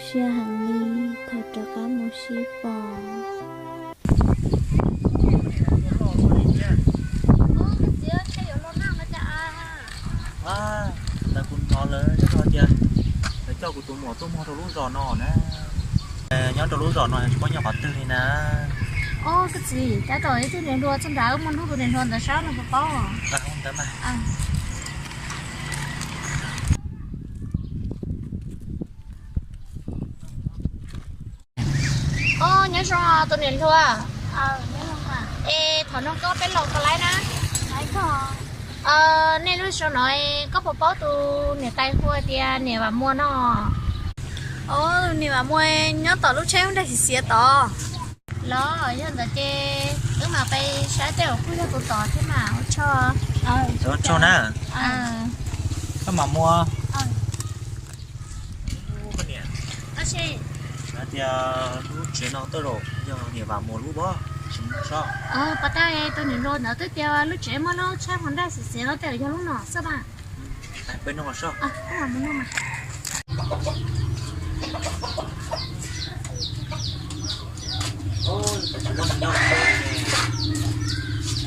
Siab heev li, thaum rov qab mus sib pom. Ntawd kuv hnov lawv tias lawv coj kuv tus muam tuaj muag rau lub zos no na. Nyob rau lub zos no tsis paub nyob qhov twg li na. Os, koj txiv, tab tom ib tug niam hluas txog nrad, wb mus nug tus niam hluas ntawd saib no puas paub. Ntawd mas. Os, nyob zoo tus niam hluas. Es thov nug koj peb los puas laib na? Nej lub zos no koj puas paub tus niam tais hu tias niam Vam Muas no? Os, niam Vam Muas nyob tom lub tsheb nraj xiav xiav tod. Los yog ntawd ces wb mam pais saib tej uas kuj yog tus tod thiab mas ua tsaug. Ua tsaug na. Koj mam muab. Hais tias lub tsev no tej zaum yog niam Vam Muas lub pob, tsis muaj sob. Pas tag tus niam hluas ntawd twb tias lub tsev muaj lub tsheb nraj xiav xiav no tej zaum yog lub no xwb mas. Peb nug sob.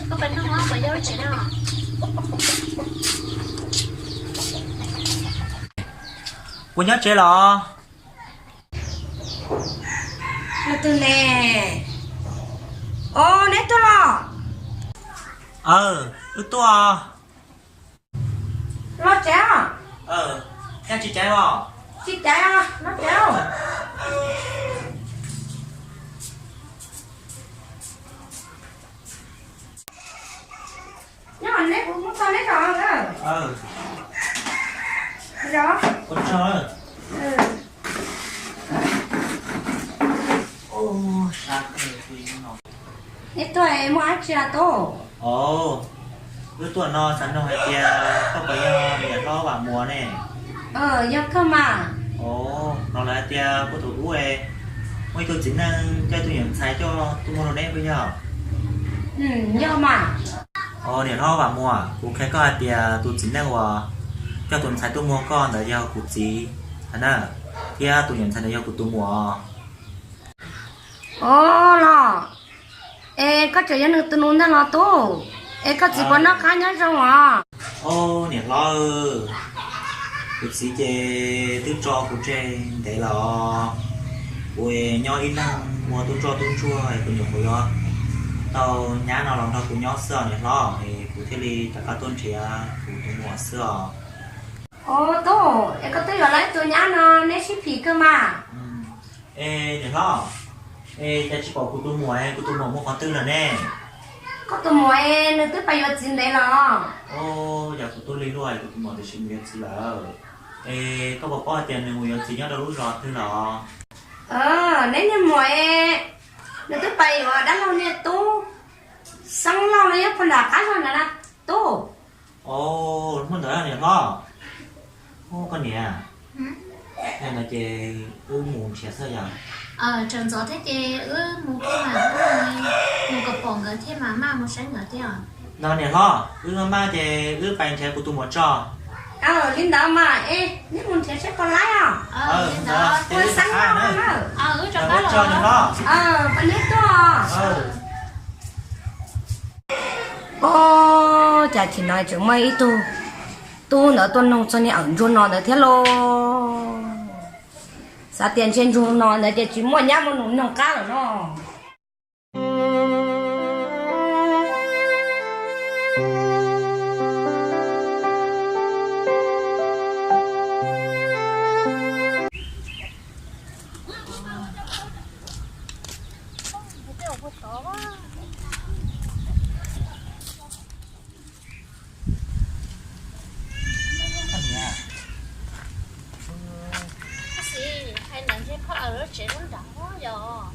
Koj pais nug puas yog lub tsev no. Puas nyob tsev los? Leej twg ne? Os, neb tuaj los? Aw, wb tuaj. Los tsev os. Nyaj tsis caiv os? Tsis caiv os, los tsev. Nyob neb, kuv muab tau neb zos. Zos. Neb tuaj muaj dab tsi os tub? Wb tuaj no xav nug hais tias koj puas yog niam hlob Vam Muas ne? Yog kawg mas. Hnov lawv hais tias puag thaum ub muaj ib tug txiv neej coj ib tug nyuam ntxhais coj tuaj muag rau neb puas yog? Yog mas. Niam hlob Vam Muas, kuv qhia koj hais tias tus txiv neej uas coj tus ntxhais tuaj muag koj ntawd yog kuv txiv na, thiab tus nyuam ntxhais ntawd yog kuv tus muam. Os los, es koj tseem yog nws tus nus ntag los tub? Es koj txiv puas noj qab nyob zoo os? Os niam hlob, kuv txiv ces twb tso kuv tseg ntev los, kuv nyob ib leeg ua tub ntsoj tub ntsuag es kuv nyuam qhuav yuav tau nyab no los nrog kuv nyob xwb os niam hlob, es kuv thiaj li rov qab tuaj nrhiav kuv tus muam xwb os. Os tub, es koj twb yuav lawv tus nyab no neb sib phim kawg mas. Es niam hlob, es cas tsis pom kuv tus muam, kuv tus muam mus qhov twg lawm ne? Koj tus muam es nws twb pais yuav txiv ntev los. Os, yog kuv tuaj lig luaj, kuv tus muam tiam sis mus yuav txiv lawm. Es koj puas paub hais tias nws mus yuav txiv nyob rau lub zos twg los? Neb niag muam es nws twb pais yuav dab laug niag tub Xeeb Lauj no nyob puag nram qab zog ntawd na tub. Os, muaj ntawd niam hlob. Koj niam, yog ntawd ces wb mus nrhiav xwb yog? Tseem ntxov thiab ces wb mus thiab mas, mus kom pom nkawd thiab mas maj mus saib nkawd thiab. No niam hlob, wb maj ces wb pais nrhiav kuv tus muam tso. Li ntawd mas es neb mus nrhiav seb puas laib os. Ua xeeb no na. Wb tso niam hlob. Pab neb tuaj. Os, cas chim no tseem muaj ib tug tub ntawd tuaj nug txog niag awm ntsuag no ntawd thiab lauj. Xav tias ntshe ntsuag no ntawd ces tsis muaj nyab muaj nus noog qab lawm no. Tab sis hais ntawd ntshe phauj awm lub tsev lub nrad yog.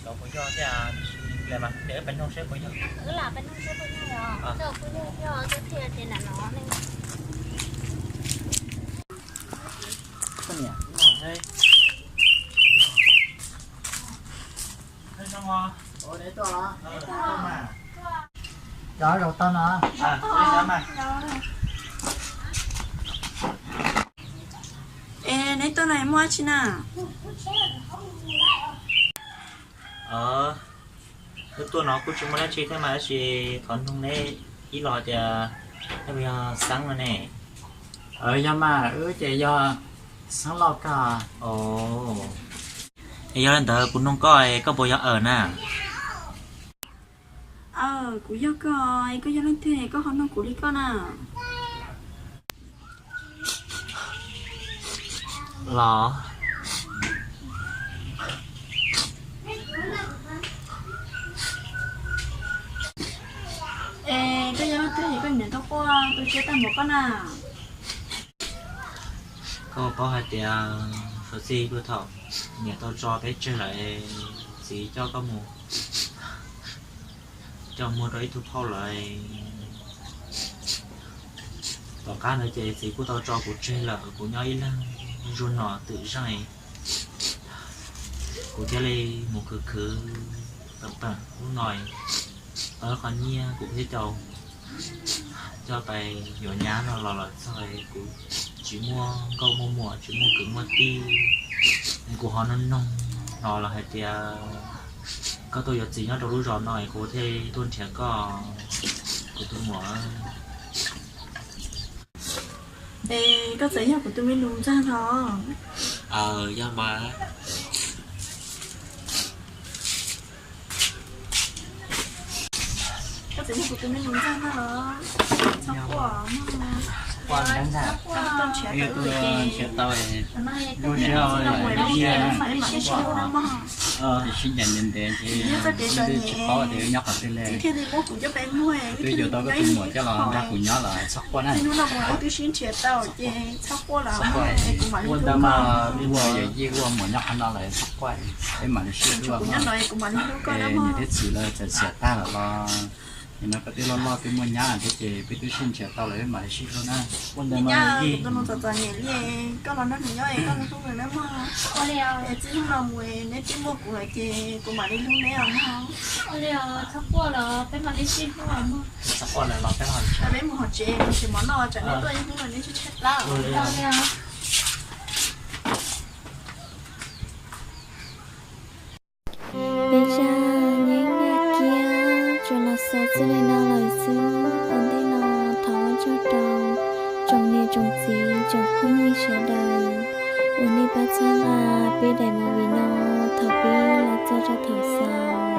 Xyov puas yog thiab, tab sis lam mas wb pais nug seb puas yog. Wb lam pais nug seb puas yog yog, twb kuj yog yog twb thiaj tias nram no ne. Cov zaum tau no. Es Neb tuaj no muaj dab tsi na? Wb tuaj no kuj tsis muaj dab tsi thiab mas, tab sis thov nug neb ib los tias neb puas yog Xeeb no ne? Yog mas, wb ces yog Xeeb Lauj koj. Es yog li ntawd kuv nug koj, koj puas yog Awm na? Aw, kuv yog koj. Koj yog leej twg koj ho nug kuv li koj na? Los, es koj yog leej twg es koj niam tau quaj tu siab tag npaum koj na? Koj paub hais tias thaum txij puag thaum niam tau tso peb tseg lawm, txiv coj koj mus, coj muag rau ib tug phauj lawm. Tom qab ntawd ces txiv kuj tau tso kuv tseg lawm, kuv nyob ib leeg zuag no twm zeej, kuv thiaj li mus khwv khwv peem peem lub no, qhov nyiaj kuv thiaj tau coj pais yuav nyab no los los txog kuv tsis muaj nkauj muaj muam, tsis muaj kwv muaj tij. Kuv ho nug nug no los hais tias koj tuaj yuav txiv nyob rau lub zos no es kuv thiaj tuaj nrhiav koj, kuv tus muam. Es koj txawm yog kuv tus me nus ntxawg no. Aw, yog mas. Koj txawm yog kuv tus me nus ntxawg no los? Txhob quaj mog. Koj tuaj nrhiav tau ces, lub sij hawm no mam li sib hlub no mog. Sib ncaim ntev ntev ces tsis paub tias nyob qhov twg li. Txiv thiaj li muab kuv coj pais muag, twb yuav tau koj tus muam coj los nrog kuv nyob los txhob quaj na. Hnub no mus wb twb sib nrhiav tau ces txhob quaj los, es kuv mam li hlub koj. Ua yawm yij ua muam nyob qhov no los txhob quaj, peb mam li sib hlub. Kuv nyob no es kuv mam li hlub koj na mog. Niam thiab txiv lawv txawm xiam tag lawm los, nim no koj twb loj loj twb muaj nyab thiab ces peb twb sib nrhiav tau lawm, peb mam li sib hlub na. Ua ntawd mas, kuv tus nus txom txom nyem li, koj los nrog nws nyob es koj hlub nws na mog. Ua li, es txij hnub no mus neb twb muaj kuv lawm ces kuv mam li hlub neb os mog. Ua li, txhob quaj los peb mam li sib hlub os mog. Txhob quaj lawm los peb, peb mus hauv tsev, tsev mov noj tsam neb tuaj ib hnub no neb tshaib tshaib plab. Ua li. Peb zaj nyob kiag tsuas los xaus txij li no lawm xwb. Ua ntej no thov ua tsaug rau tsoom niam tsoom txiv tsoom phooj ywg sawv daws uas nej pab txhawb nqa peb daim movie no thaum pib los txog rau thaum xaus.